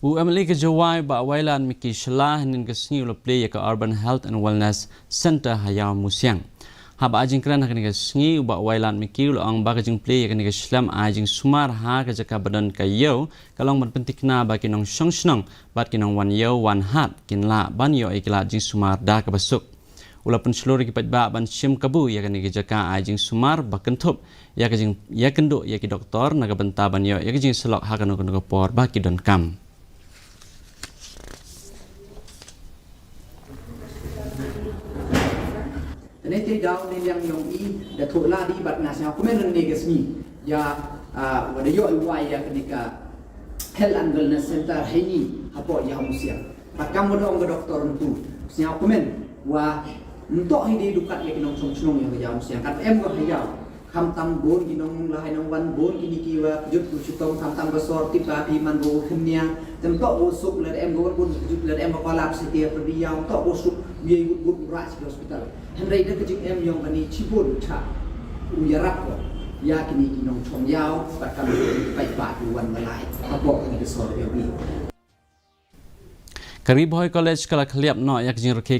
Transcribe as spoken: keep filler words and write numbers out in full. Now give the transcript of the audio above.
U M L A ka Jowai, Bah Wailadmiki Shylla, hynnin ka sngi u la plie ïa ka Urban Health and Wellness Centre ha Ïawmusiang. Haba ai jingkren ha kane ka sngi, u Bah Wailadmiki u la ong ba ka jingplie ïa kane ka shlem ai jingsumar ha ka jaka ba don ka ïew ka long ban pynthikna ba ki nongshong shnong bad ki nongwan ïew wan hat kin lah ban ïoh ïa ki lad jingsumar da kaba suk. U la pynshlur ïa ki paidbah ban shim kabu ïa kane ka jaka ai jingsumar ba kynthup ïa ka jing, ïa kynduh ïa ki doktor na ka bynta ban ïoh ïa ka jingsyllok ha kano kano ka por ba ki donkam. Te ne te daw ne liang yong i da thoh lad i bad nga sngewkmen ne ka sngi ïa, ah, wa da ïoh i wai ïa kane ka Health and Wellness Center heini hapoh Ïawmusiang. Bad kam wa da ong ka doktor ntu sngewkmen wa ntoh hi dei dukat ïa ki nongshong shnong ïa ka Ïawmusiang. Kat em wa ha ïaw khamtam bun ki nong la hai nong wan bun kini ki wa jut ku chitom khamtam ba sor tip ba phi man ba u khynnia. Tem toh ba u suk lad em ba wan bun jut lad em ba kwalap siti ha pyrdi ïaw toh ba u suk ïa i wut wut u rah siti hospital. Hynrei da ka jingem yong kani chibun cha u ïarap ko ïa kini ki nongshong ïaw bad kam ki paidbah ki wan ba lai hapoh kani ka sor ïa wi. Ka Ri Bhoi College ka la khliap noh ïa ka jingrakhe